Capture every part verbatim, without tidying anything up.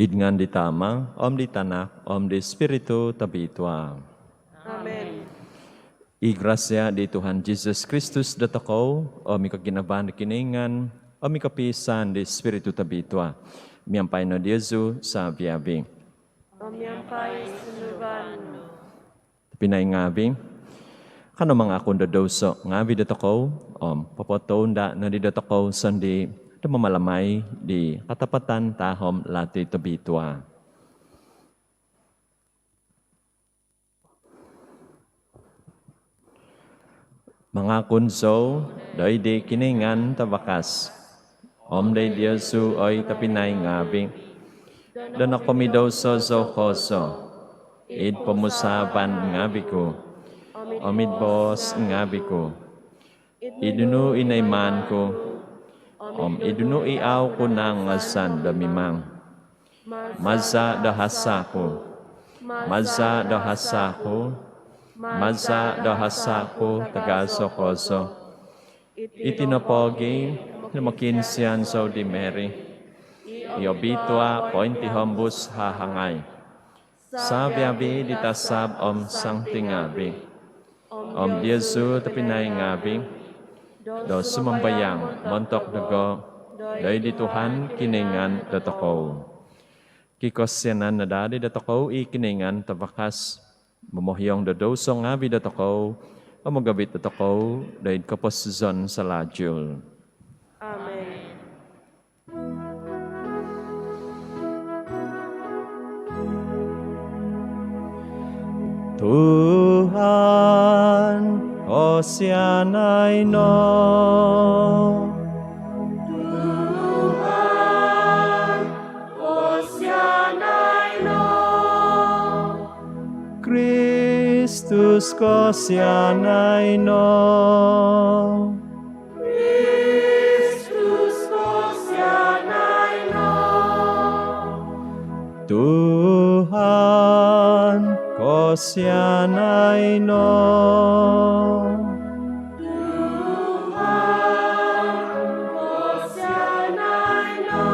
Id ngaan di Tama, om di Tanak, om di Spiritu Tobitua. Amen. I grasia di Tuhan Jesus Kristus dotokou, om i koginavaan di Kinoingan, om i kopiisaan di Spiritu Tobitua, miampai no diozu savi-avi. Om miampai sunduvan nu. Tobpinai ngaavi, kanou mangakun do douso ngaavi dotokou, om popotounda nodi dotokou sondii do mamalamai di katapatan tahom lati tobitua. Mangakun zou doid di Kinoingan Tavakas, om doid diozu oi tobpinai ngaavi, do nokomidouso zou kozo, id pomusaavan ngaavi ku, om id boos ngaavi ku, id nunu i noimaan ku, om id nunu i au ku naangazan do mimang. Maza do hasa ku, maza do hasa ku, maza do hasa ku tagazo kozo. Iti nopogi do mokiinsian zou di Mary i obitua pointihombus hahangai, savi-avi di tasab om santi ngaavi, om diozu tobpinai ngaavi, do sumambayang montok dogo doid di Tuhan Kinoingan dotokou. Kikosianan no daa di dotokou i Kinoingan Tavakas, momohiong do douso ngaavi dotokou, om mogovit dotokou doid koposizon salajul. Amen. Tuhan, kosianai no. Tuhan, kosianai no. Kristus, kosianai no. Kristus, kosianai no. Tuhan, kosianai no. Tuhan, kosianai no.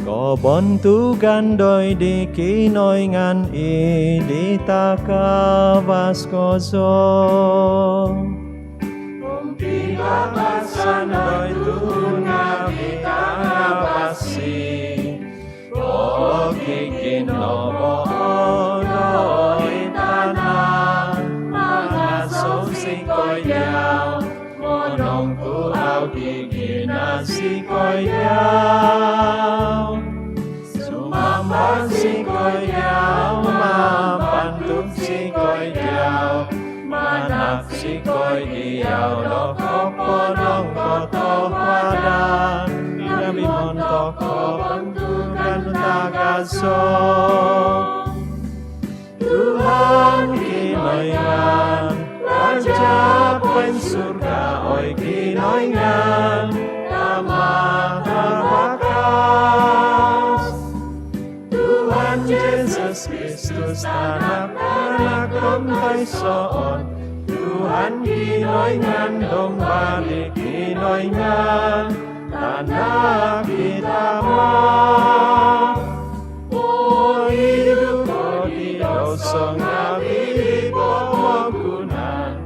Kobontugan doid di Kinoingan id di takavas kozo. Om pibabasan doid tuhun ngaavi' tangavasi. Pokikinongoon doid tana', mangazou zikoi diau, monongkuau di gina zikoi diau. Sumamba zikoi diau, mambantug zikoi diau, manahak zikoi diau do koponongkotohuadan, ngaavi' montok kobontugan tagazo. Tuhan Kinoingan, Raja' poinsurga, oi Kinoingan, Tama' tavakas. Tuhan Jesus Kristus, Tanak, Tanak do toiso-iso, Tuhan Kinoingan, Domba di Kinoingan, Tanak di Tama'. Poidu ko di douso ngaavi' di pomogunan,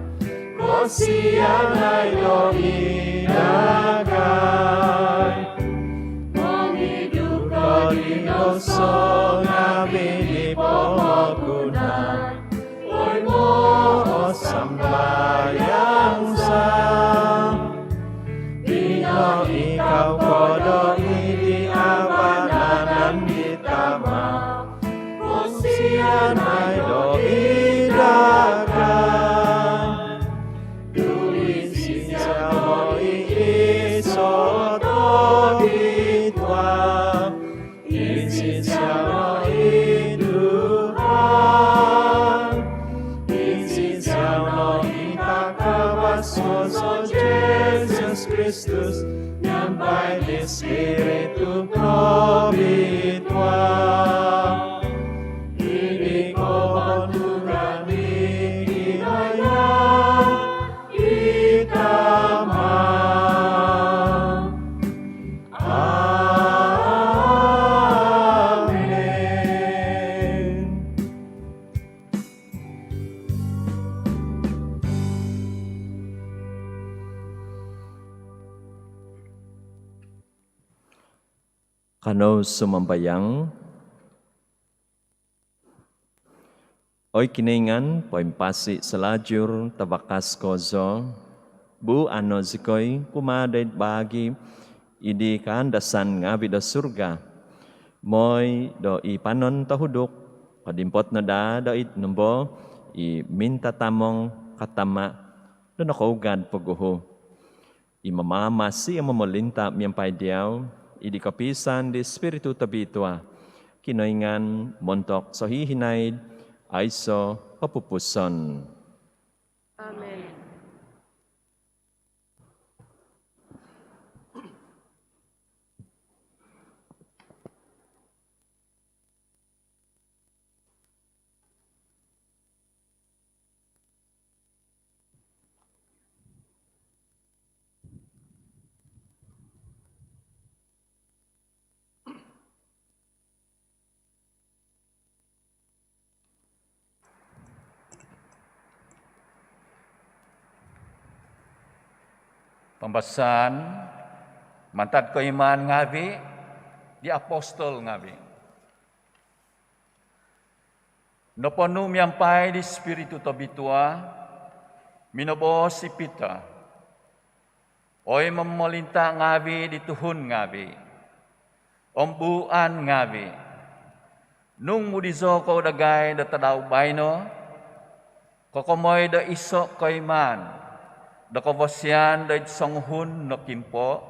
kosianai doid dagai. Mongidu ko di douso ngaavi' di pomogunan, oi, mosambayang za. Pinoikau ko doid di vanan di Tama', kosianai doid dagai. Tu' isido no i iso' tobitua, isido no i Tuhan, isido no i takavas kozo, Jesus Kristus, miampai di Spiritu Tobitua, id kobantugan di Kinoingan i Tama. Amen. Kanou sumambayang. Oi Kinoingan, poimpasi salajur, tabakas kozo, buuano zikoi kumaa doid bagi id kaandasan ngavi do surga, moi do i panon tohuduk kodimpot no daa doid nombo i mintatamong katama do nokougad poguhu. I mamamasi om momolinta miampai diau, id kopiisaan di Spiritu Tobitua, Kinoingan montok sohihinaid aiso kopupuson. Amen. Pambasaan mantad Koimaan ngavi di Apostol ngavi. Noponu miampai di Spiritu Tobitua, minoboos i Pitor, oi momolinta ngavi di tuhun ngavi om buuan ngavi, nung mudizo kou dagai do tadau baino kokomoi do iso koimaan do kovosian doid songuhun nokimpo,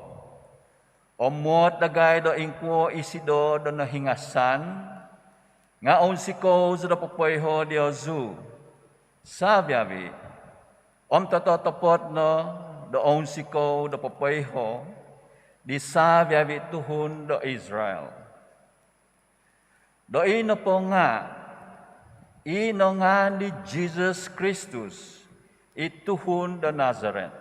om muot dagai do ingkuo isido do nohingasan, nga ounsikou zou do popoiho diozu savi-avi, om tototopot no do ounsikou do popoiho di savi-avi tuhun do Israel. Do i nopo nga i nongaan di Jesus Kristus, i tuhun do Nazaret,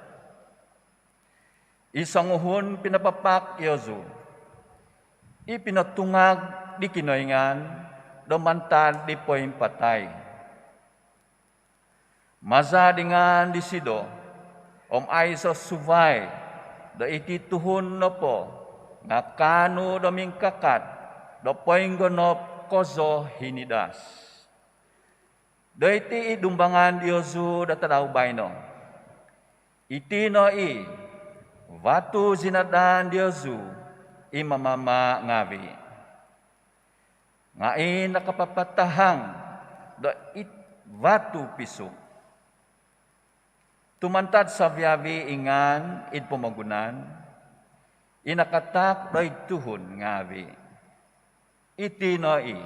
i songuhun pinapapak diozu, i pinotungag di Kinoingan do mantad di poimpatai. Maza di ngaan disido om aiso suvai do iti tuhun nopo nga kaanu do mingkakat do poinggonop kozo hinidas. Do iti i dumbangan diozu do tadau baino. Iti no i vatu zinadaan diozu i mamama ngavi, nga i nakapapatahang do it vatu pisuk. Tu mantad savi-avi i ngaan id pomogunan i nakataak doid tuhun ngavi, iti no i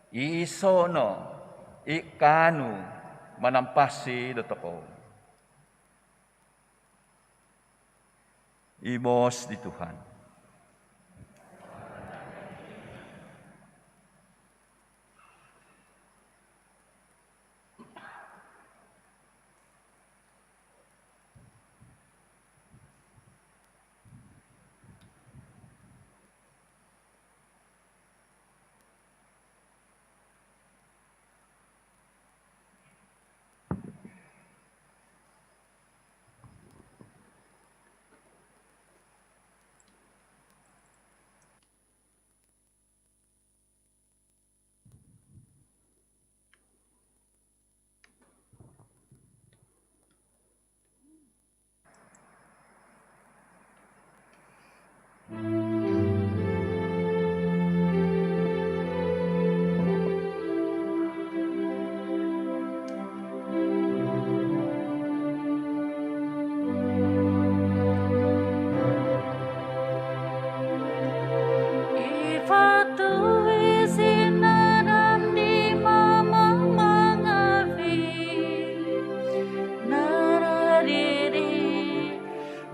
iiso no i kaanu manampasi dotokou. I boos di Tuhan. I vatu i zinadaan di mamama ngavi, naradi di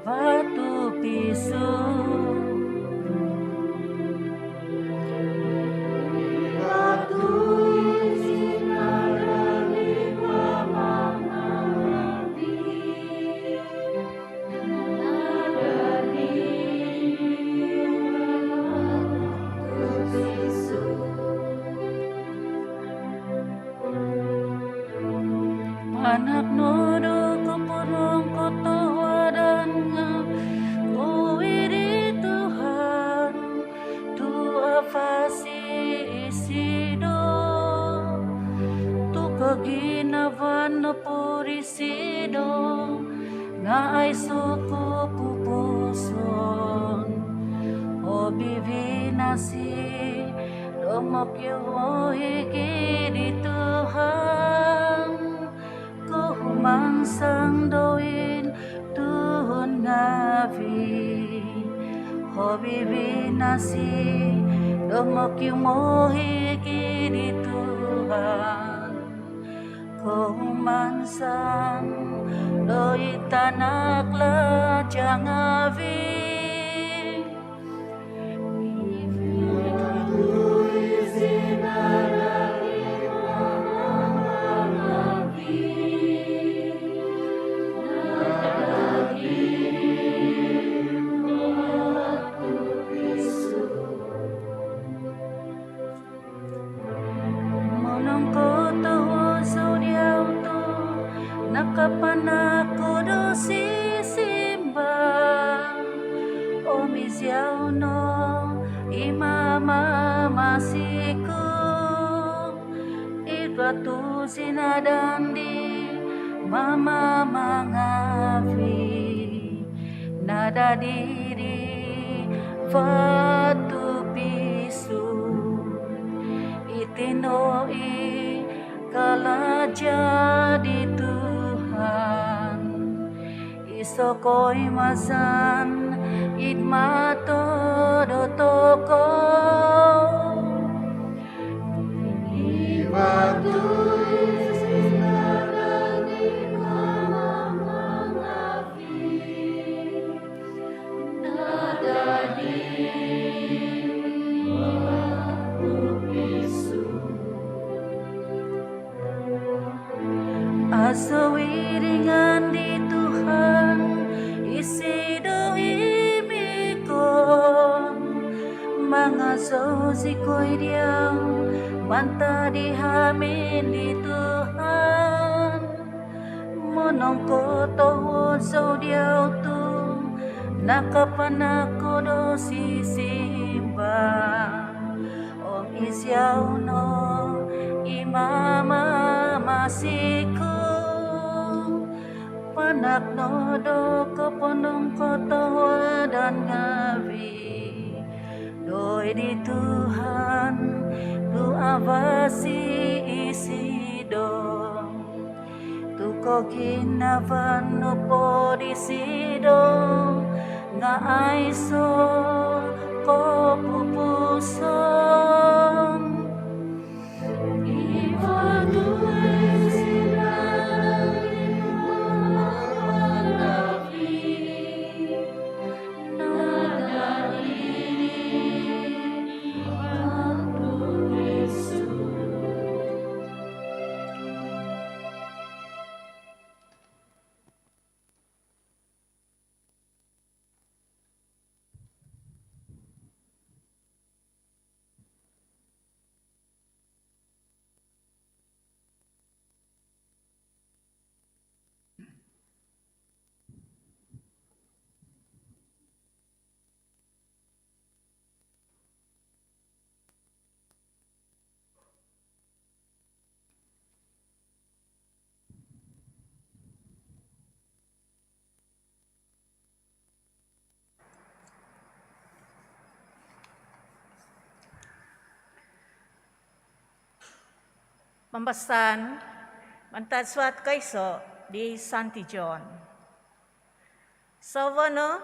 vatu pisuk. Ginavaan nopo disido nga aiso kopupuson. Obibinasi do mokiuhiki di Tuhan, kohumansang doid tuhun ngaavi'. Obibinasi do mokiuhiki di Tuhan, kohumansang doid tanak laja' ngaavi'. Monongkotohuod zou diau tu' nakapanak ko do sisimbar. Om iziau no i mamamasi ku, id vatu sinadan di mamamasi ngaavi', nadadi di vatu pisu. Iti no i kalaja' di Tuhan, iso' koimazan id mato dotokou. Azo i ringan di Tuhan, isido i mikot. Mangazou zikoi diau mantad di hamin di Tuhan. Monongkotohuod zou diau tu' nakapanak ko do sisimbar. Om iziau no i mamamasi ku, panak no do koponongkotohuadan ngaavi' doid di Tuhan tu' avasi isido. Tu' koginavaan nopo disido nga aiso' kopupuson. Pambasaan mantad suat koiso di Santi John. Sobo no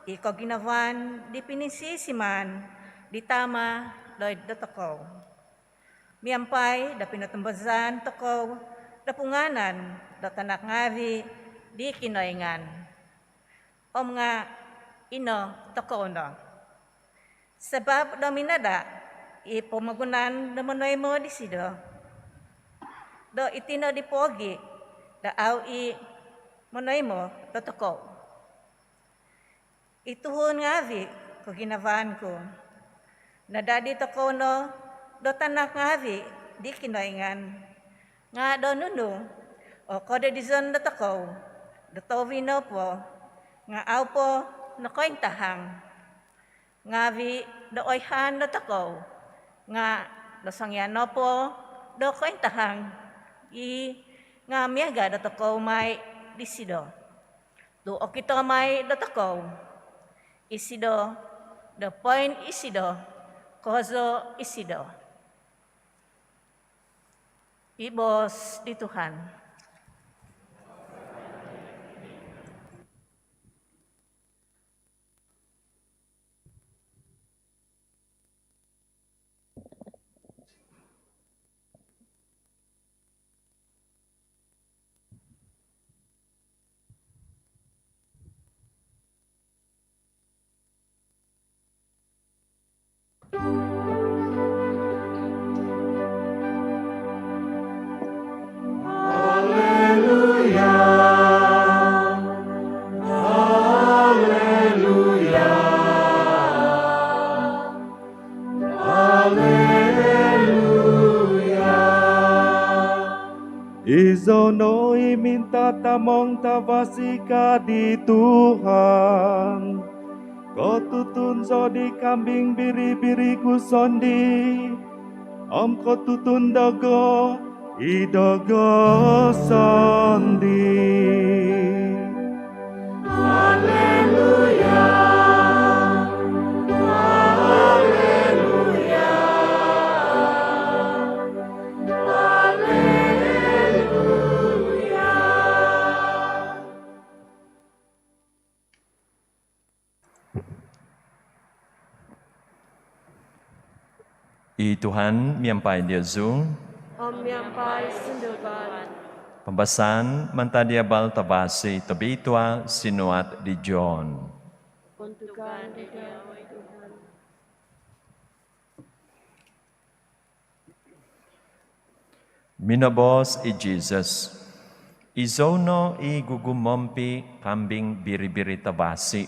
i koginavaan di pininsisiman di Tama doid dotokou, miampai do pinotumbazaan tokou do pungaanan do tanak ngaavi' di Kinoingan. Om nga' ino tokou no, sabap do minada' i pomogunan do monoimo disido, do iti no di poogi' do au' i' monoimo dotokou. I tuhun ngaavi' koginavaan ku, nadadi tokou no do tanak ngaavi' di Kinoingan. Nga' do nunu o kododizon dotokou do touvi nopo nga' au' po nokointahang? Ngaavi' do oihaan dotokou nga' do songian nopo do kointahang i nga miaga dotokou mai disido. Tu okito mai dotokou isido do poin isido kozo isido. I boos di Tuhan. Alleluia, alleluia, alleluia. Izou no i mintatamong tavasi ka di Tuhan. Kotutun zou di kambing biri-biri ku sondii, om kotutun dogo i dogo sondii. Alleluia, alleluia, alleluia. I Tuhan miampai diozu. Om miampai sunduvan. Pambasaan mantad di abal tavasi tobitua sinuat di John. Kountugan dia, oi Tuhan. Minoboos i Jesus, "Izou no i gugumompi' kambing biri-biri tavasi.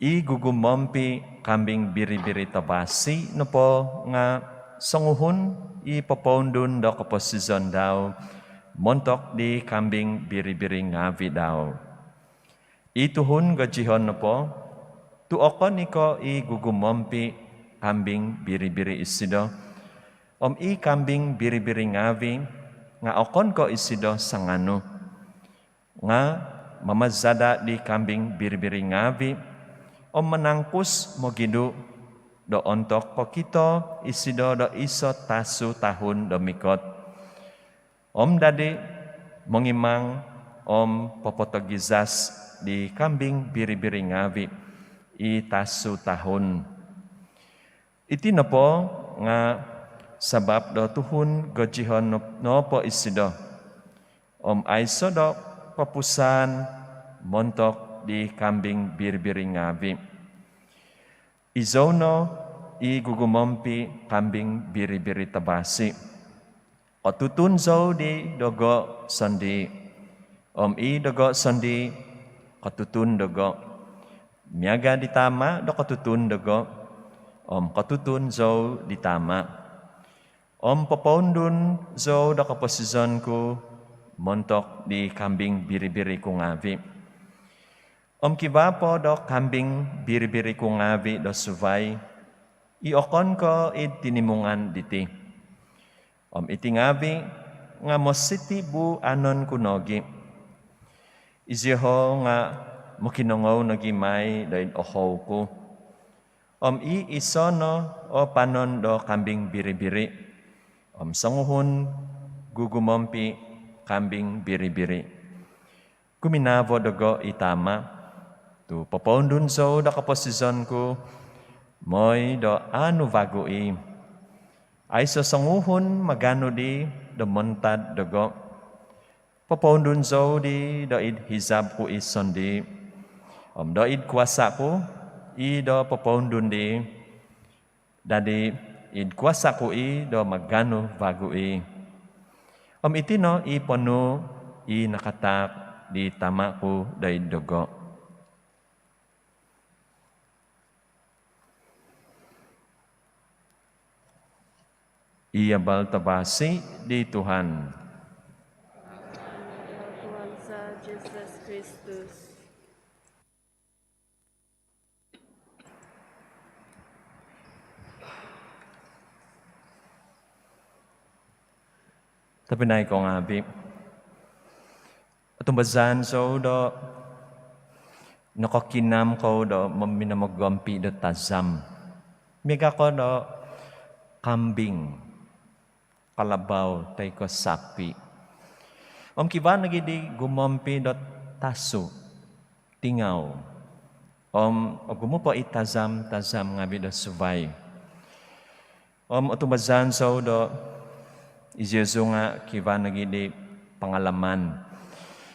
I gugumompi' kambing biri-biri tavasi nopo nga' songuhun i popoundun do koposizon dau montok di kambing biri-biri ngaavi' dau. I tuhun gojihon nopo, tu' okon i' ko' i gugumompi' kambing biri-biri isido, om i kambing biri-biri ngaavi' nga' okon ko' isido sanganu, nga' mamazada' di kambing biri-biri ngaavi' om manangkus mogidu' do ontok kokito isido do iso' tasu tahun do mikot. Om dadi mongimang om popotogizas di kambing biri-biri ngaavi' i tasu tahun. Iti nopo nga' sabap do tuhun gojihon no-, nopo isido, om aiso' do papusaan montok di kambing biri-biri ngaavi'. Izou no i gugumompi' kambing biri-biri tavasi. Kotutun zou di dogo' sondii', om i dogo' sondii' kotutun dogo', miaga' di Tama' do kotutun dogo', om kotutun zou di Tama'. Om popoundun zou do koposizon ku montok di kambing biri-biri ku ngaavi'. Om kivaa po do kambing biri-biri ku ngaavi' do suvai i okon ko' id tinimungan diti. Om iti ngaavi' nga' mositi' buuanon ku nogi'. Iziho' nga' mokinongou nogi' mai do id ohou ku. Om i iso' no o panon do kambing biri-biri, om songuhun gugumompi' kambing biri-biri. Guminavo dogo' i Tama', tu' popoundun zou do koposizon ku moi do aanu vagu i'. Aiso' songuhun maganu di do mantad dogo'. Popoundun zou di do id hizab ku i' sondii', om do id kuasa' ku i' do popoundun di. Dadi id kuasa' ku i' do maganu vagu i'. Om iti no i ponuu' i nakataak di Tama' ku do id dogo'." I abal tavasi di Tuhan. Tuhan za Jesus Kristus. Tobpinai kou ngaavi', otumbazaan zou do nokokinam kou do minomogompi' do tazam. Miaga' ko do kambing, kalabau toi ko sapi'. Om kivaa nogi' di gumompi' do tasu', tingau. Om ogumu' po i tazam-tazam ngaavi' do suvai. Om otumbazaan zou do iziozu nga' kivaa nogi' di pangalaman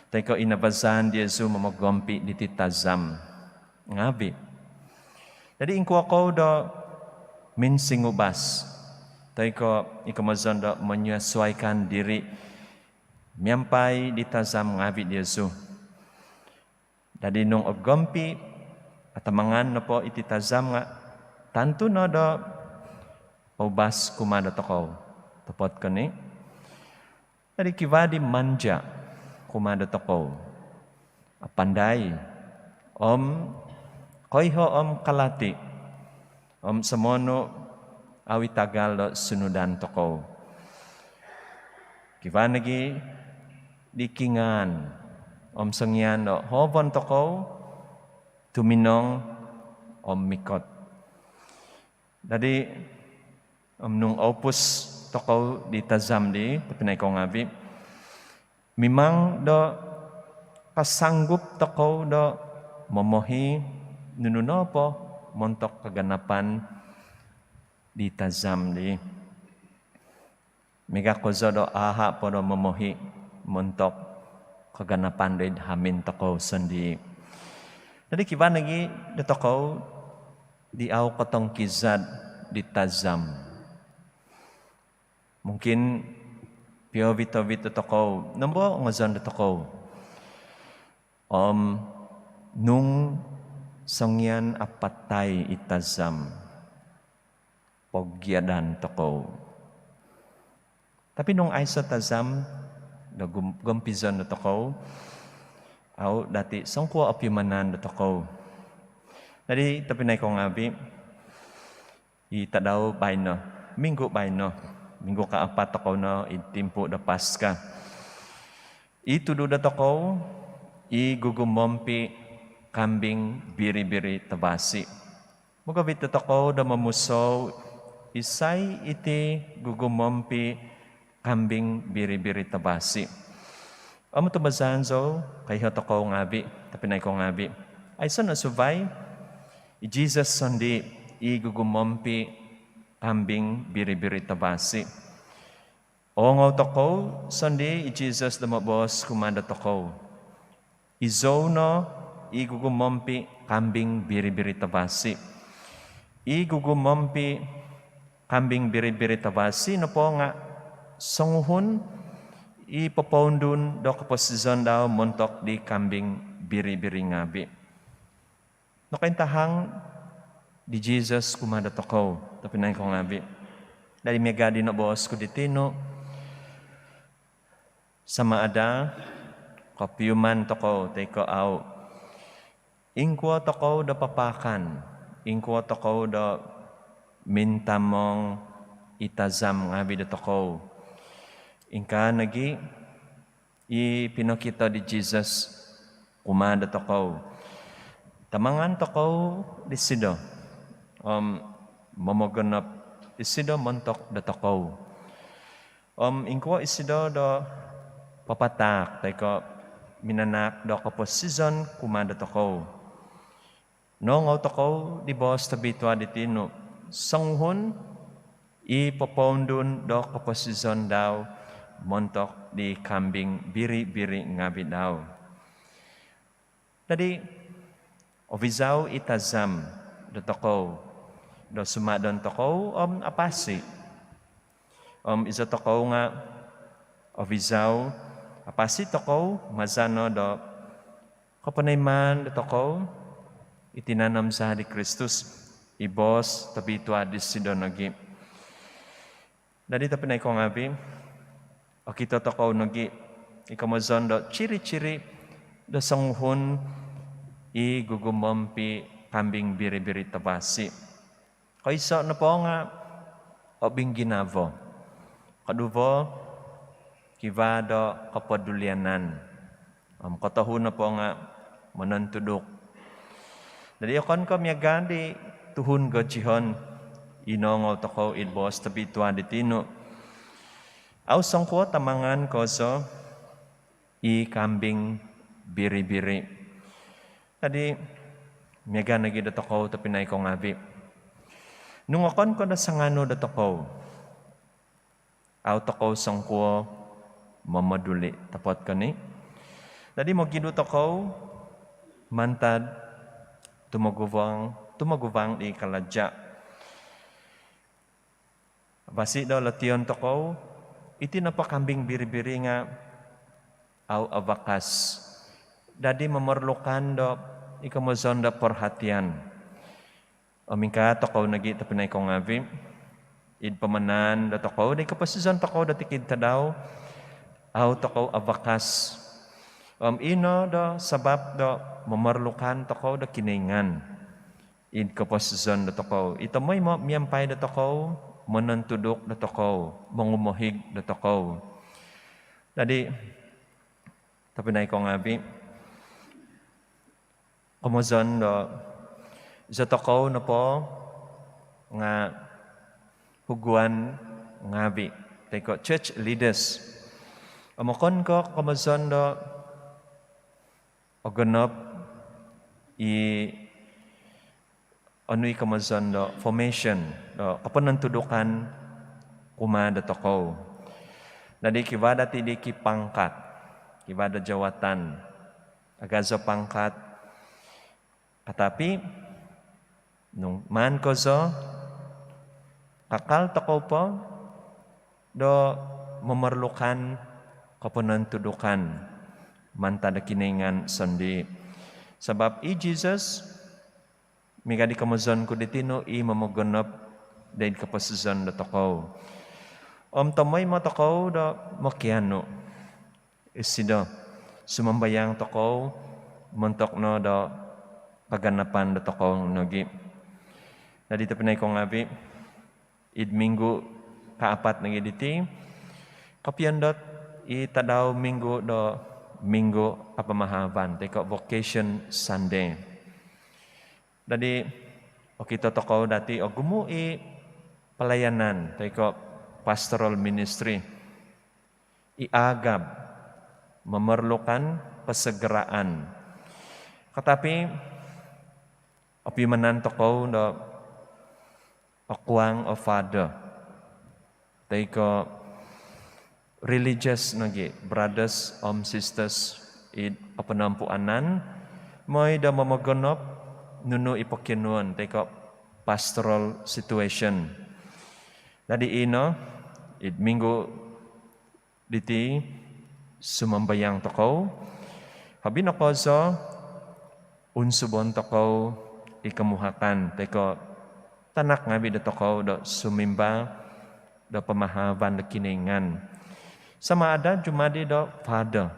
toi ko' inabazaan diozu momogompi' diti tazam ngaavi'. Dadi' ingkuo kou do minsingubas toi ko' i komozon do menyesuaikan diri miampai di tazam ngaavi' diozu. Dadi' nung ogompi', atamangan nopo iti tazam nga' tantu no do oubas kumaa dotokou. Topot ko ni? Dadi' kivaa di manja' kumaa dotokou, apandai om koiho' om kalati' om somonu' au' i tagal do sunudan tokou. Kivaa nogi' di kingaan om songian do hoovon tokou tuminong om mikot. Dadi' om nung oupus tokou di tazam di, tobpinai kou ngaavi', mimang do kasanggup tokou do momohi nunu nopo montok kaganapan di tazam di. Miaga' kozo do aha' po do momohi montok kaganapan doid hamin tokou sondii'. Dadi' kivaa nogi' dotokou di au' kotongkizad di tazam. Mungkin piovit-ovit dotokou, nombo ngozon dotokou. Om nung songian apatai i tazam, pogiadan tokou. Tapi nung aiso' tazam do gom-, gompizon dotokou, au' dati' songkuo' opiumanan dotokou. Dadi' tobpinai kou ngaavi', i tadau baino, minggu baino, minggu kaapat tokou no id timpu do Paska. I tudu dotokou, i gugumompi' kambing biri-biri tavasi. Mogovit dotokou do momusou isai iti gugumompi' kambing biri-biri tavasi. Om otumbazaan zou, koiho' tokou ngaavi', tobpinai kou ngaavi', aiso' no suvai, i Jesus sondii' i gugumompi' kambing biri-biri tavasi. Oongou tokou sondii' i Jesus do moboos kumaa dotokou, "Izou no i gugumompi' kambing biri-biri tavasi." I gugumompi' kambing biri-biri tavasi nopo nga' songuhun i popoundun do koposizon dau montok di kambing biri-biri ngaavi'. Nokointahang di Jesus kumaa dotokou, tobpinai kou ngaavi'. Dadi' miaga' di noboos ku di tinu, sama ada kopiuman tokou toi ko' au', ingkuo tokou do papaakan, ingkuo tokou do mintamong i tazam ngaavi' dotokou, ingkaa nogi' i pinokito di Jesus kumaa dotokou. Tamangan tokou disido om momogonop isido montok dotokou. Om ingkuo isido do papataak toi ko' minanaak do koposizon kumaa dotokou. Noongou tokou di boos tobitua di tinu, songuhun i popoundun do koposizon dau montok di kambing biri-biri ngaavi' dau. Dadi' ovizau i tazam dotokou do sumadon tokou om apasi. Om izo tokou nga' ovizau, apasi tokou maza' no do koponoimaan dotokou i tinan om zaa' di Kristus, i boos tobitua disido nogi'. Dadi' tobpinai kou ngaavi', okito tokou nogi' i komozon do ciri-ciri do songuhun i gugumompi' kambing biri-biri tavasi. Koiso' nopo nga' obingginavo. Koduvo, kivaa do kopodulianan. Om kotohu nopo nga' monontuduk. Dadi okon ko' miaga di tuhun gojihon i noongou tokou id boos tobitua di tinu. Au songkuo tamangan kozo i kambing biri-biri. Dadi miaga nogi' dotokou tobpinai ko' ngaavi'. Nung okon ko' do sanganu dotokou, au tokou songkuo momoduli', topot ko ni? Dadi mogidu tokou mantad tumoguvang, tumoguvang di kalaja'. Basi do lotion tokou, iti nopo kambing biri-biri nga' au avakas. Dadi momorlukan do i komozon do perhatian. Om ingkaa tokou nogi' tobpinai ko' ngaavi', id pamanaan dotokou, di koposizon tokou do tikid tadau, au tokou avakas. Om ino do sabap do momorlukan tokou do Kinoingan id koposizon dotokou. I tomoimo miampai dotokou, monontuduk dotokou, mongumohig dotokou. Dadi, tobpinai ko' ngaavi', komozon do izo tokou nopo nga' huguan ngaavi' toi ko' church leaders. Om okon ko' komozon do ogonop i onu i komozon do formation do koponontudukan kumaa dotokou. Dadi kivaa dati di kipangkat, kivaa do jawatan, agazo pangkat. Katapi nung maan kozo, kakal tokou po do momorlukan koponontudukan mantad do Kinoingan sondii'. Sabap i Jesus, miaga di komozon ku di tinu, i momogonop doid koposizon dotokou. Om tomoimo tokou do mokianu isido. Sumambayang tokou montok no do kaganapan dotokou nogi'. Dadi tobpinai ko' ngaavi', id minggu kaapat nogi' diti, kopiondot i tadau minggu do minggu kapamahaban toi ko' Vocation Sunday. Dadi okito tokou dati ogumu' i palayanan toi ko' pastoral ministry i aagab, memerlukan kesegeraan. Katapi opimanan tokou do okuang o father toi ko' religious nogi', brothers om sisters id koponompuanan, moi do momogonop nunu i pokionuon toi ko' pastoral situation. Dadi ino, id minggu diti sumambayang tokou, hobi no kozo unsubon tokou i komuhakan toi ko' tanak ngaavi' dotokou do sumimba do pamahaban do Kinoingan. Sama ada jumadi do father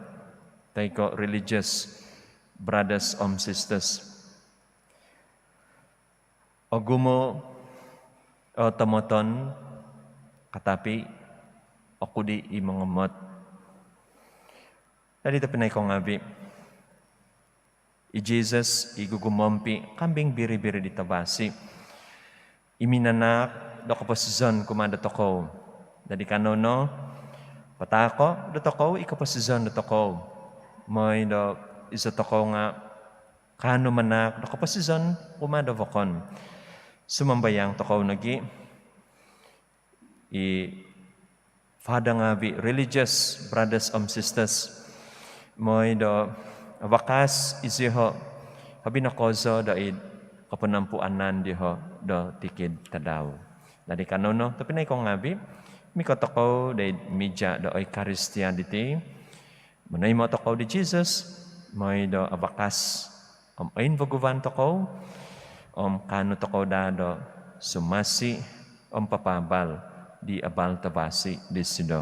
toi ko' religious brothers om sisters. Ogumu' o tomoton, katapi okudi' i mongomot. Dadi tobpinai ko' ngaavi', i Jesus i gugumompi' kambing biri-biri di tavasi', i minanahak do koposizon kumaa dotokou. Dadi kanou no, pataako' dotokou i koposizon dotokou, moi do izo tokou nga' kaanu manahak do koposizon kumaa do vokon. Sumambayang tokou nogi' i father ngaavi', religious brothers om sisters, moi do avakas iziho' hobi no kozo do id koponompuanan diho' do tikid tadau. Dadi kanou no tobpinai ko' ngaavi', mikot tokou do id mija' do Eukaristia diti, monoimo' tokou di Jesus moi do avakas om oinvaguvan tokou, om kaanu tokou daa do sumasi om papaabal di abal tavasi' disido.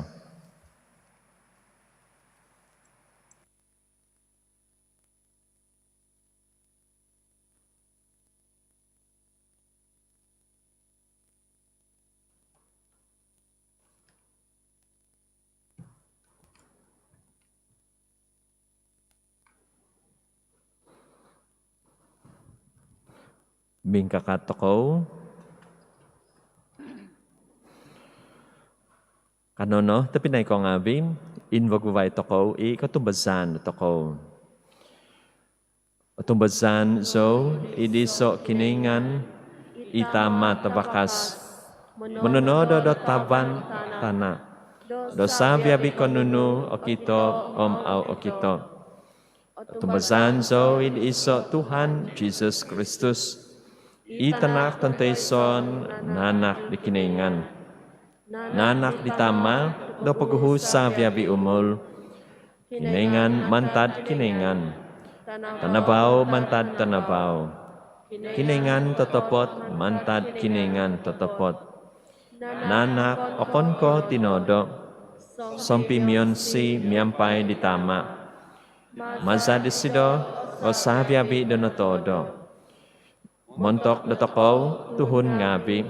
Mingkakat tokou. Kanou no tobpinai ko ngaavi', invaguvai tokou i kotumbazaan tokou. Otumbazaan zou id iso' Kinoingan, i Tama' tavakas, mononodo do tavan tana', do savi-avi' ko' nunu okito om au okito. Otumbazaan zou id iso' Tuhan Jisus Kristus, i Tanak tontoison naanak di Kinoingan, naanak di Tama' do poguhu' savi-avi' umul. Kinoingan mantad Kinoingan, tanavau mantad tanavau, Kinoingan totopot mantad Kinoingan totopot. Naanak okon ko' tinoodo', sompimionsi miampai di Tama'. Maza' disido o savi-avi' do notoodo'. Montok dotokou tuhun ngaavi'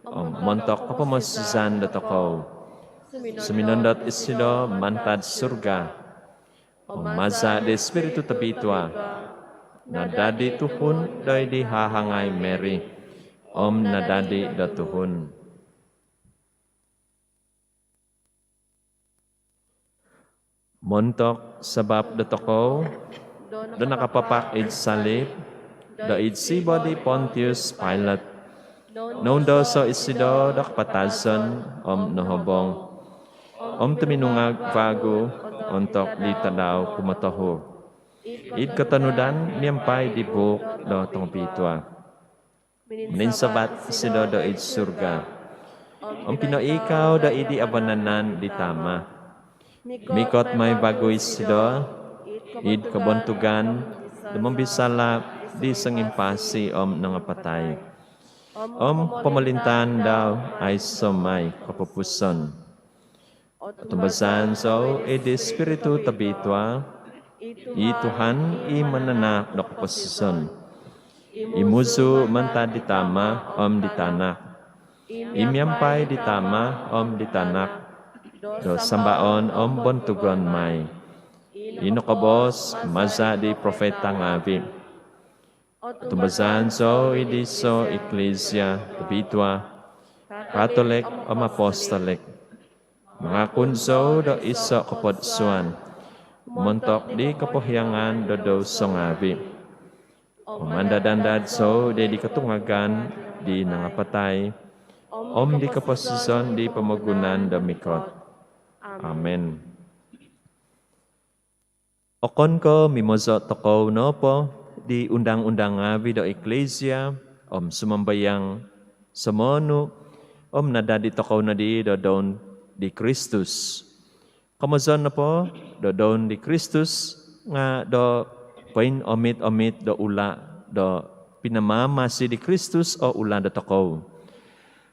om montok kopomosizan dotokou, suminondot isido mantad surga. Om maza' di Ispiritu Tobitua, nadadi tuhun doid di hahangai Mary, om nadadi do tuhun. Montok sabap dotokou do nakapapak id salib doid siba' di Pontius Pilate, noundoso' isido do kapatazon om nohobong, om tuminungag vagu ontok di tadau kumotohu', id kotonudan miampai di buuk do tongobitua. Mininsavat isido doid surga om pinoikau doid di avanan di Tama'. Mikot mai vagu isido id kobontugan do mombisala' di songimpasi om nangapatai, om pomolintaan dau aiso' mai kopupuson. Otumbazaan zou id Ispiritu Tobitua, i Tuhan, i mananahak do koposizon, i muzu' mantad di Tama' om di Tanak, i miampai di Tama' om di Tanak do sambaon om bontugon mai, i nokoboos maza' di profeta ngaavi'. Otumbazaan zou id iso' iklisia tobitua, katolik om apostolik. Mangakun zou do iso' kopodsuan montok di kopohiangan do douso ngaavi'. Om andad-andad zou di kotungagan di nangapatai om di koposizon di pomogunan do mikot. Amin. Okon ko' mimozo' tokou nopo di undang-undang ngaavi' do iklisia om sumambayang somoonu' om nadadi tokou nodi do doun di Kristus? Komozon nopo do doun di Kristus nga' do poinomit-omit do ula' do pinamamasi di Kristus o ula' dotokou.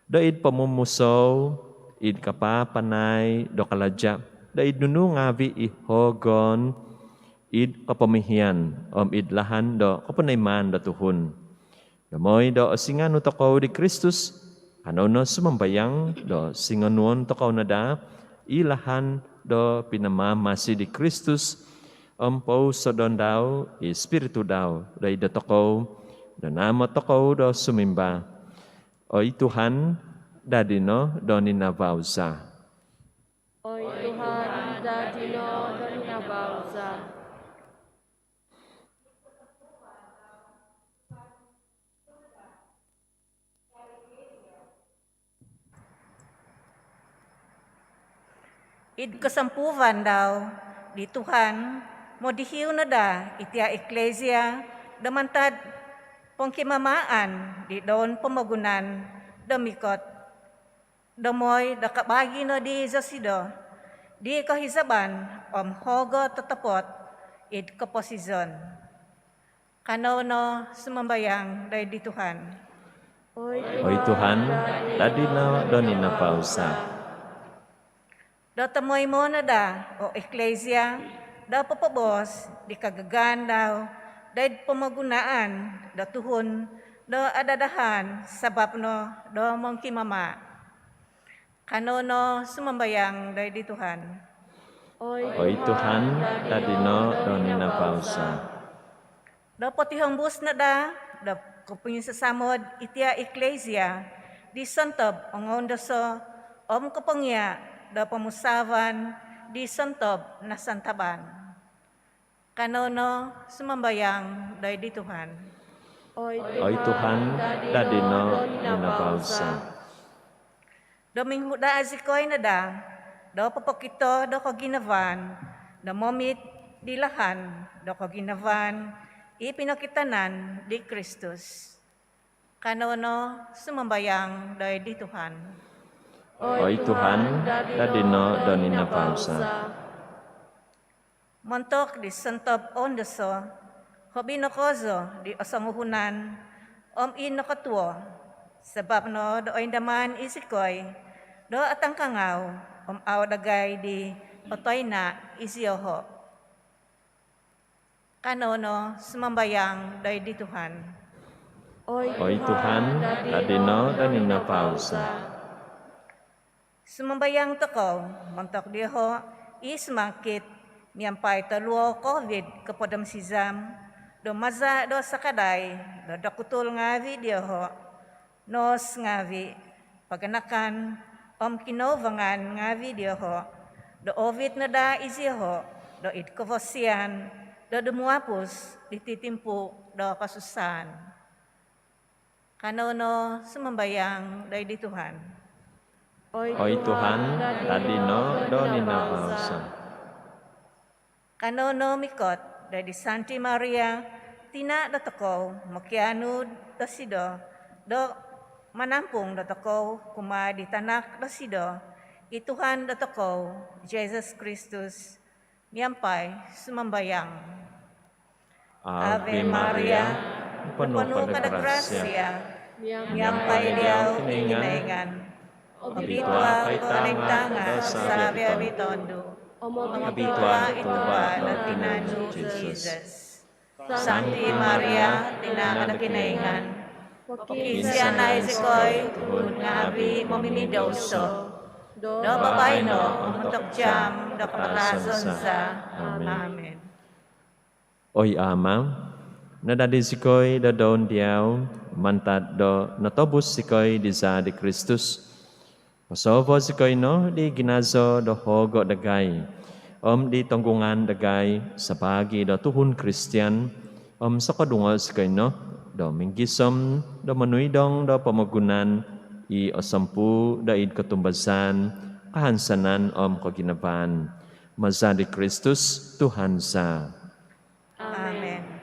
Do id pomumusou, id kapaapanai do kalaja', do id nunu ngaavi' i hoogon, id kopomihian om id lahan do koponoimaan do tuhun. Do moi do osinganu tokou di Kristus, kanou no sumambayang do singanuon tokou no daa i lahan do pinamamasi di Kristus, om pousodon dau i Ispiritu dau do id dotokou, do naamot tokou do sumimba: Oi Tuhan, dadi no do ninavau za. Oi Tuhan, dadi no do ninavau za. Id kosompuuvan dau di Tuhan, modihiu no daa itia' iklisia do mantad pongkimamaan di doun pomogunan do mikot, do moi do kabaagi' nodi zosido di kohizaban om hoogo' totopot id koposizon. Kanou no sumambayang doid di Tuhan. Oi Tuhan, dadi no do ninavau za. Do tomoimo no daa o iklisia do popoboos di kagagaan dau doid pomogunaan do tuhun do adadahan sabap no do mongkimama'. Kanou no sumambayang doid di Tuhan. Oi Tuhan, dadi no do ninavau za. Do potihombus no daa do Kopinsasamod itia' iklisia di sontob ongoundoso om kopongia' do pomusaavan di sontob nasantaban. Kanou no sumambayang doid di Tuhan. Oi Tuhan, dadi no do ninabau za. Do minghuda' zikoi no daa do popokito do koginavaan do momit di lahan do koginavaan i pinokitanan di Kristus. Kanou no sumambayang doid di Tuhan. Oi Tuhan, dadi no do ninabau za. Montok di sontob oundoso, hobi no kozo di osonguhunan om i nokotuo, sabap no do oindaman i zikoi do atangkangau om au' dagai di otoina' i zioho'. Kanou no sumambayang doid di Tuhan. Oi Tuhan, dadi no do ninabau za. Sumambayang tokou montok dioho' i sumangkit miampai toluo Covid kopod om sizam, do maza' do sakadai do dokutul ngaavi' dioho', nos ngaavi', paganakan om kinouvangan ngaavi' dioho', do oovit no daa i zioho' doid kovosian do dumuapus diti timpu do kosusaan. Kanou no sumambayang doid di Tuhan. Oi Tuhan, dadi no do ninabau za. Kanou no mikot doid di Santi Maria, tina' dotokou, mokianu dosido do manampung dotokou kumaa di tanak dosido, i Tuhan dotokou, Jisus Kristus, miampai sumambayang. Ave Maria, noponu ko do grasia, miampai diau i Kinoingan. Obitua ko id tanga' do savi-avi tondu', om obitua i tua' do tinan nu, Jisus. Santi Maria, tina' do Kinoingan, pokiinsianai zikoi tuhun ngaavi' momimidouso, do babaino om ontok jaam do kapatazon za. Amin. Oi Ama', nadadi zikoi do doun diau mantad do notobus zikoi diza di Kristus. Posovo' zikoi no di ginazo do hoogo' dagai om di tonggungan dagai sabaagi do tuhun Kristian, om sokodungo' zikoi no do minggisom do monuidong do pomogunan i osompuu' doid kotumbazaan, kahansanan om koginavaan. Maza di Kristus Tuhan za. Amin.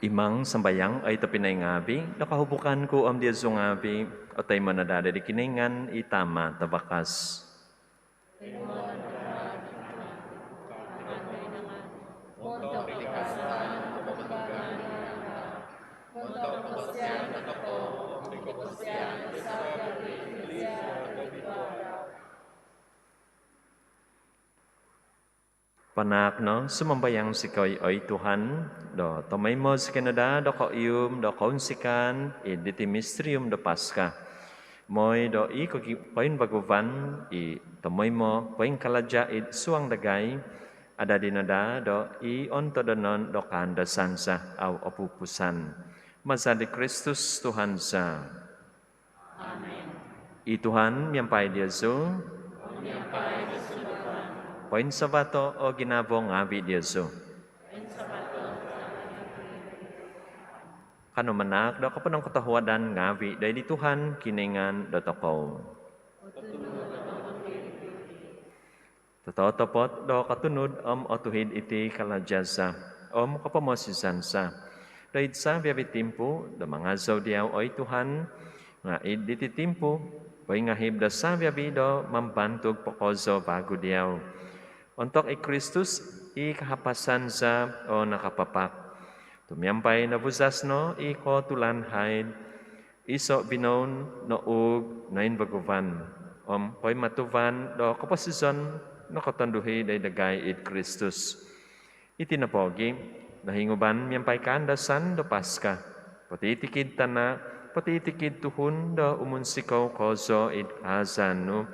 Imang sambayang, oi tobpinai ngaavi', do kohubukan ku om diozu ngaavi' otoimo no daa di Kinoingan i Tama' tavakas. Panaak no, sumambayang zikoi, oi Tuhan, do tomoimo zikoi no daa do koihum do kounsikaan id diti misterium do Paska. Moi do i kogi-, poinvaguvan i tomoimo poingkalaja' id suang dagai, adadi no daa do i ontodonon do kaandasan za au opupusan. Maza di Kristus Tuhan za. Amen. I Tuhan miampai diozu. Poinsavato' o ginavo ngaavi' diozu. Kano manaak do koponongkotohuadan ngaavi' doid di Tuhan Kinoingan dotokou. Tototopot do kotunud om otuhid iti kalaja' za om kopomosizan za doid savi-avi' timpu do mangazou diau, oi Tuhan, nga' id diti timpu poingahib do savi-avi' do mambantug po kozo vagu diau. Ontok i Kristus, i kahapasan za o nakapapak, tu' miampai novuzas no i kootulan haid, iso' vinoun nouug noinvaguvan om poimatuvan do koposizon nokotonduhi doid dagai id Kristus. Iti nopogi', nohinguban miampai kaandasan do Paska, potitikid tana', potitikid tuhun do umunsikou kozo id kaazaan nu,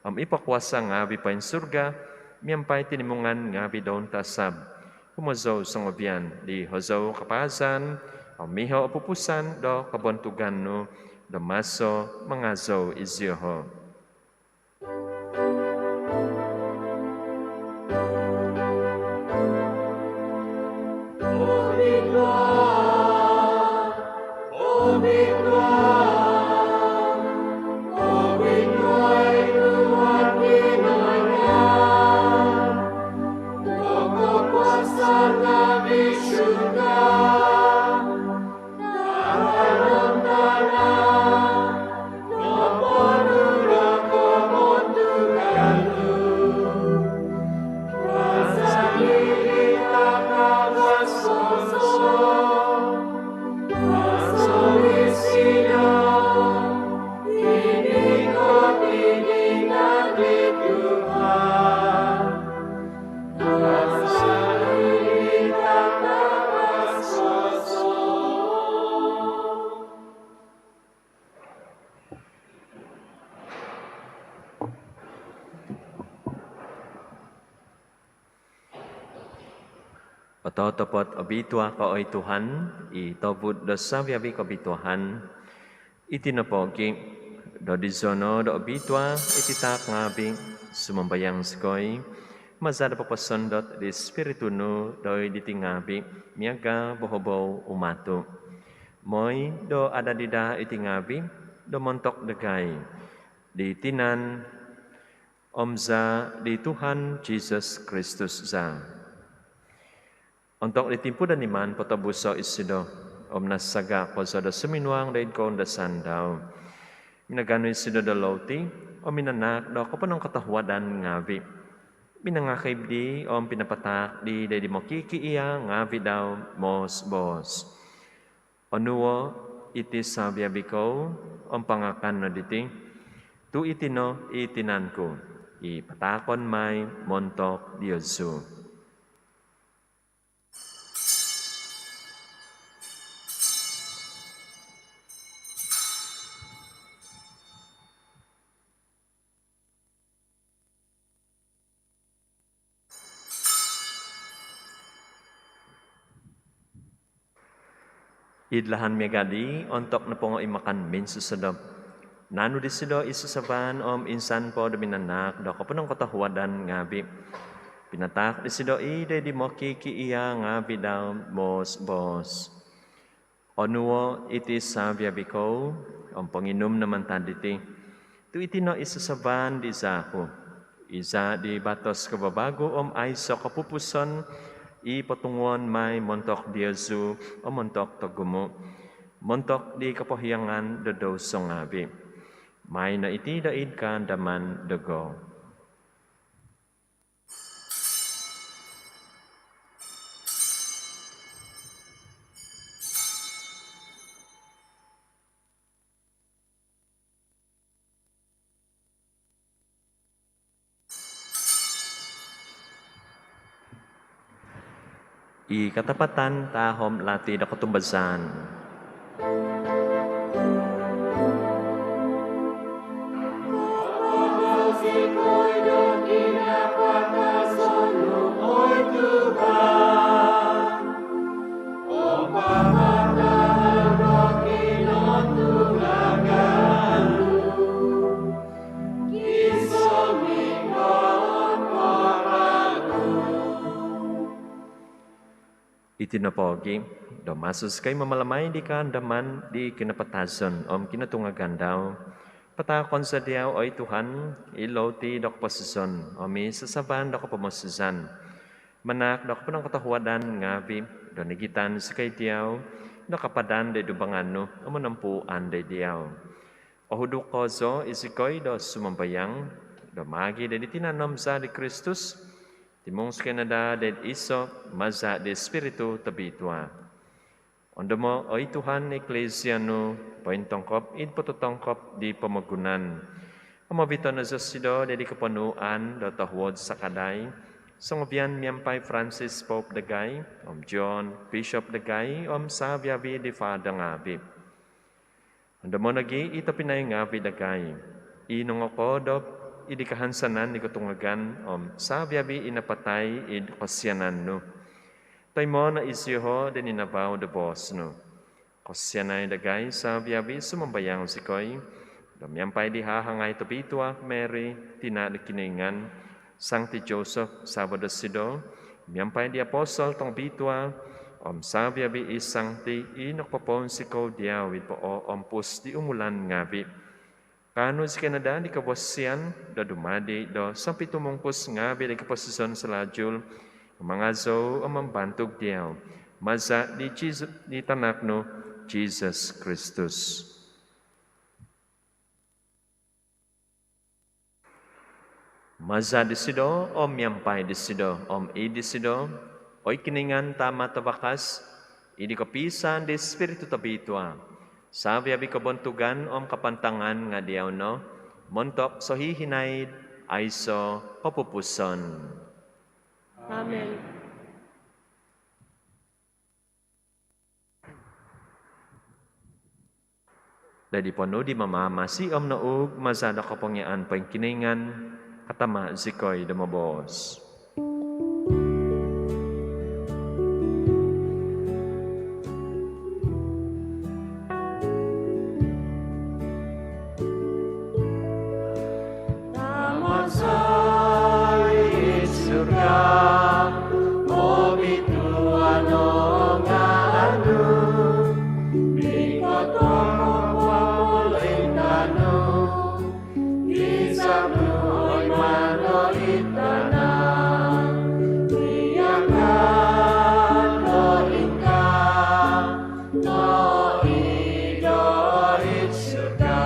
om i pokuasa' ngaavi' poinsurga miampai tinimungan ngaavi' do untasab, humozou songovian di hozou kapaazan om miho' opupusan do kobontugan nu do maso mangazou iziho'. Ototopot obitua ko, oi Tuhan, i tobud do savi-avi kobituaan. Iti nopogi', dodizo no do obitua iti taak ngaavi', sumambayang zikoi, maza do poposondot di Spiritu nu doid diti ngaavi' miaga' bohobou umatu'. Moi do adadi daa iti ngaavi' do montok dagai di tinan om zaa' di Tuhan Jisus Kristus za. Ontok di timpu do niman potobuso' isido om nasaga' kozo do suminuang doid koundasan dau, minaganu isido do louti om minanaak do koponongkotohuadan ngaavi', minangakib dii om pinapataak dii doid di mokikiia' ngaavi' dau moos-boos: Onuo' iti savi-avi kou om pangakan no diti, tu' iti no i tinan ku i pataakon mai montok diozu. Id lahan miaga' dii, ontok nopongo i makan minsosodop, naanu disido i sasaban om insan po do minanaak do koponongkotohuadan ngaavi', pinataak disido i doid di mokikiia' ngaavi' dau moos-boos: Onuo' iti savi-avi kou om ponginum no mantad diti, tu' iti no i sasaban di zaa' ku, i zaa' di batos kavavagu om aiso' kopupuson, i potunguon mai montok diozu om montok togumu', montok di kopohiangan do douso ngaavi'. Mai no iti do id kaandaman dogo. I katapatan tahom lati do kotumbazaan. Iti nopo gi, do maso zikoi mamalamai di kaandaman di kinapatazon om kinotungagan dau, pataakon za diau, oi Tuhan, i louti do koposizon om i sasaban do kopomosizan, manaak do koponongkotohuadan ngaavi' do nigitan zikoi diau do kapadan do id dumbangan nu om monompuan do id diau. Ohuduk kozo izikoi do sumambayang do maagi do di tinan om zaa di Kristus, timung zikoi no daa do id iso' maza' di Ispiritu Tobitua. Ondomo', oi Tuhan, Eklesia nu pointongkop id pototongkop di pomogunan om oviton no zosido do id koponuan do tohuod sakadai songovian miampai Francis Pope dagai om John Bishop dagai om savi-avi di Father ngaavi'. Ondomo' nogi' i tobpinai ngaavi' dagai i nongokoodop id kahansanan di kotungagan om savi-avi i napatai id kosianan nu. Toimo' no isioho' do ninavau do boos nu. Kosianai dagai savi-avi, sumambayang zikoi, do miampai di hahangai tobitua Mary, tina' do Kinoingan, Sangti Joseph savo' dosido, miampai di apostol tongobitua om savi-avi i sangti i nokopopounsikou diau id pooompus di umulan ngaavi', kaanu zikoi no daa di kavasian do dumadi do sompitumungkus ngaavi' di koposizon salajul, mangazou om mambantug diau, maza' di Jisu-, di Tanak nu, Jisus Kristus. Maza' disido, om miampai disido, om id disido, oi Kinoingan Tama' Tavakas, id kopiisaan di Ispiritu Tobitua, savi-avi kobontugan om kapantangan nga' diau no, montok sohihinaid aiso' kopupuson. Amen. Dadi ponuu di Mamamasi om nouug maza' do kopongiaan poingkinoingan, katama' zikoi do moboos. Tama za id surga, obituanan o ngaan nu, ikot o pomolintaan nu, gisom nu oi mantad id tana' miaga' do ingkaa nogi do id surga.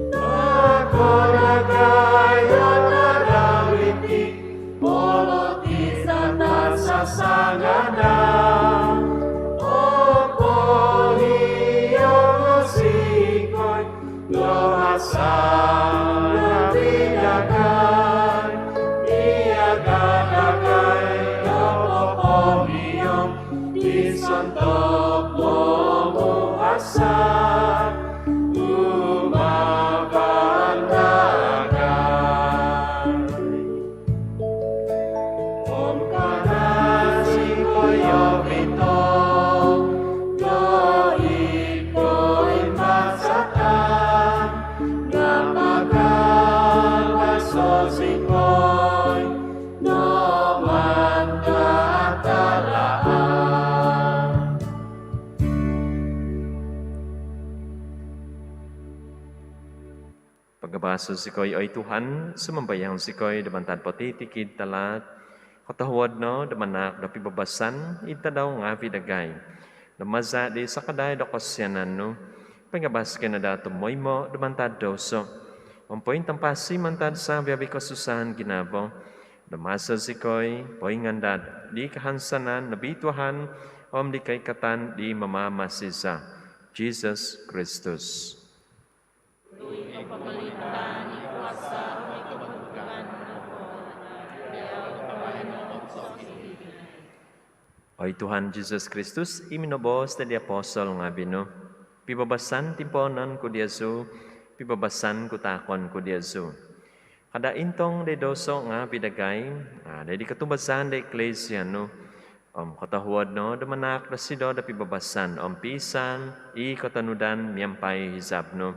Taakai dagai do tadau diti o roti za tansasangada, om pohiongo' zikoi do hasa' dagai, miaga' dagai do popohiong di sontob pomuhasa' humavan dagai. Om kaanu zikoi ovito' do id koimbazatan, nga' pagabaso' zikoi do mantad tahaat. Pagabaso' zikoi, oi Tuhan, sumambayang zikoi, do mantad potitikid talaat, kotohuod no do manaak do pibabasan id tadau ngaavi' dagai. Do maza' di sakadai do kosianan nu, pagabas zikoi no daa tumoimo' do mantad douso', om pointampasi mantad savi-avi' kosusaan ginavo, do maso zikoi poingandad di kahansanan nobituahan om di koikatan di Mamamasi za, Jisus Kristus. Tu i kopomolintaan, i kuasa, om i kobantugan nopo nga' diau baino om sohihinaid. Oi Tuhan Jisus Kristus, i minoboos di apostol ngaavi' nu, pibabasan timpoonon ku diozu, pibabasan ku taakon ku diozu. Kada' intong di douso' ngaavi' dagai, nga' di kotumbazaan di Eklesia nu, om kotohuod no do manaak dosido do pibabasan om piisaan i kotonudan miampai hizab nu,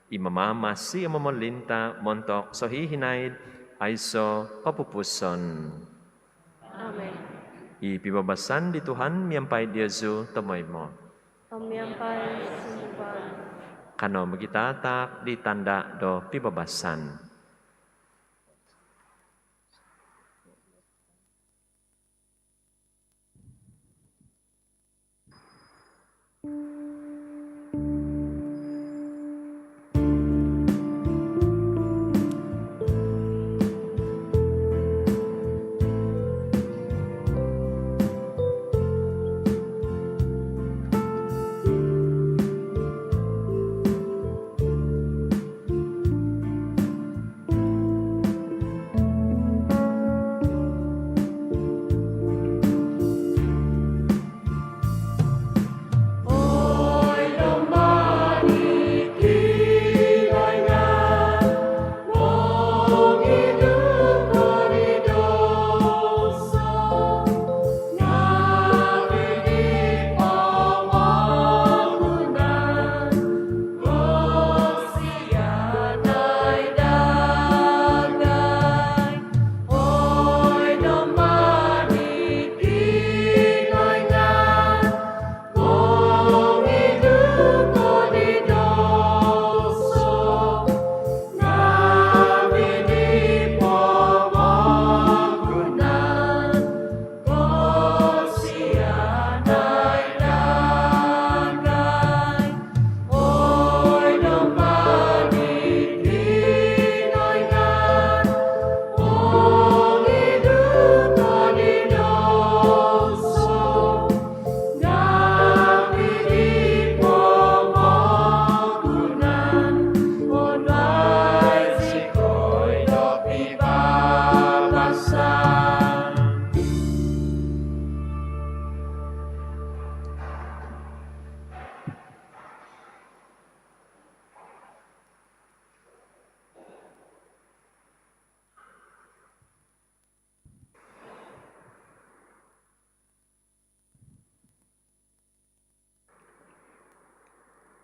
i mamamasi om momolinta' montok sohihinaid aiso' kopupuson. Amin. I pibabasan di Tuhan miampai diozu tomoimo. Om miampai sunduan nu. Kanou mogitataak di tanda' do pibabasan.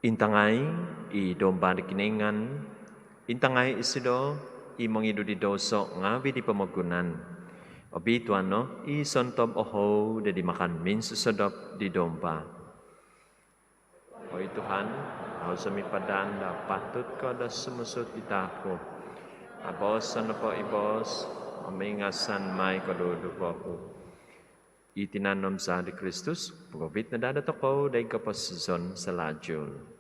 Intangai i Domba di Kinoingan, intangai isido i mongidu di douso ngaavi' di pomogunan. Obituanan no i sontob ohou do id makan minsosodop di Domba. Oi Tuhan, au zou sumipadan do patut ko do sumuang id taak ku. Nga' boos no nopo iboos om ingasan mai koduduvo ku. I tinan om zaa di Kristus pogovit no daa dotokou doid koposizon sohahaid.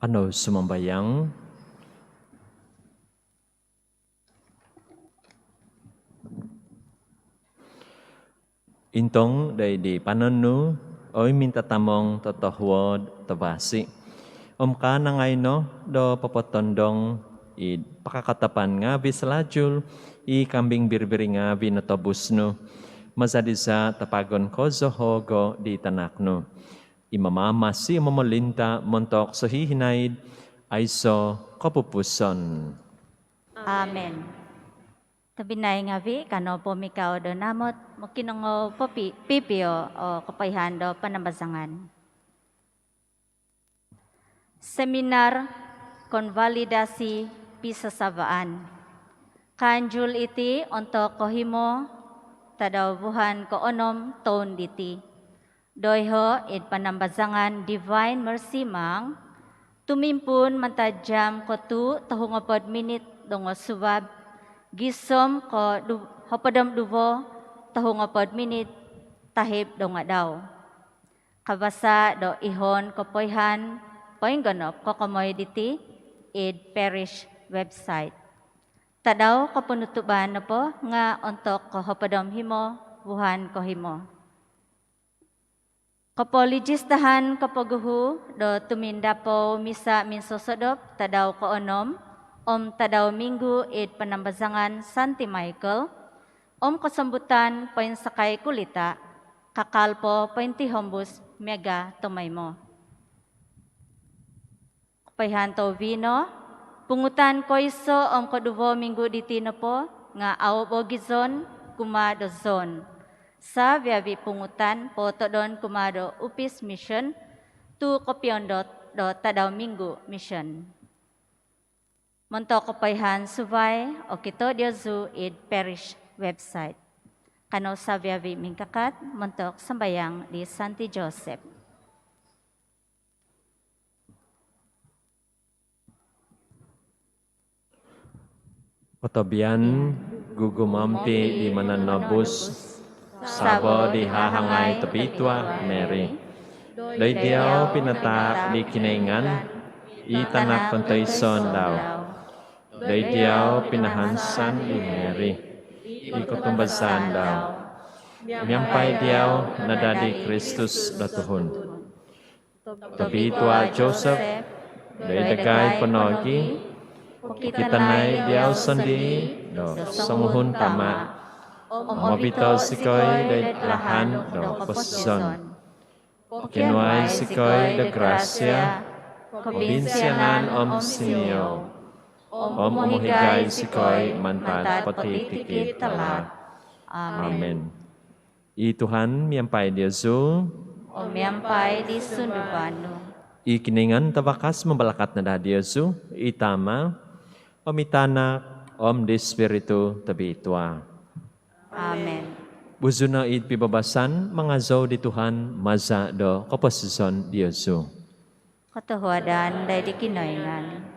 Kanou sumambayang. Intong doid di panon nu, oi mintatamong totohuod tavasi, om kanangai no do popotondong id pakakatapan ngaavi' salajul i kambing biri-biri ngaavi' notobus nu, maza' diza tapagon kozo hogo di tanak nu, i mamamasi om momolinta' montok sohihinaid aiso' kopupuson. Amen. Tobpinai ngaavi', kanou po mikau do namot mokinongou popi-, pipio o kopoihaan do panambazangan. Seminar konvalidasi pisasavaan. Kaanjul iti ontok kohimo tadau vuhan koonom toun diti. Doiho' id panambazangan Divine Mercy Maang, tumimpuun mantad jaam kotuu' tohu ngopod minit dongosuvab gisom ko du-, hopod om duvo tohu ngopod minit tahib dongoadau. Kavasa do ihoon kopoihaan poinggonop kokomoi diti id parish website. Tadau koponutuban nopo nga' ontok kohopod om himo vuhan kohimo. Kopolijistahan kopoguhu do tumindapou misa minsosodop tadau koonom om tadau minggu id panambazangan Santi Michael, om kosombutan poinsakai kulita' kakal po pointihombus miaga tomoimo. Kopoihaan tohuvi no, pungutan koiso om koduvo minggu diti nopo nga' au bogizon kumaa do zon. Savi-avi' pungutan potodon kumaa do upis mission tu' kopiondot do tadau minggu mission. Montok kopoihaan suvai, okito diozu id parish website. Kanou savi-avi' mingkakat montok sambayang di Santi Joseph. Kotobian gugumompi' di Mananabus, savo di hahangai Tobitua' Mary. Doid diau pinataak di Kinoingan i Tanak tontoiso dau. Doid diau pinahansan di Mary i kotumbazaan dau. Miampai diau nadadi Kristus do tuhun. Tobitua' Joseph, doid dagai po nogi' pokitanai diau sondii' do songuhun tama', om ovito' zikoi doid lahan do koposizon. Pokionuai zikoi do grasia, kobinsianan om sinizou, om umohigai zikoi mantad potitikid talaat. Amen. I Tuhan miampai diozu. Om miampai di sunduvan nu. I Kinoingan Tavakas mambalakat no daa diozu, i Tama', om i Tanak, om di Spiritu Tobitua. Amen. Buzu no id pibabasan, mangazou di Tuhan maza' do koposizon diozu. Kotohuadan doid di Kinoingan.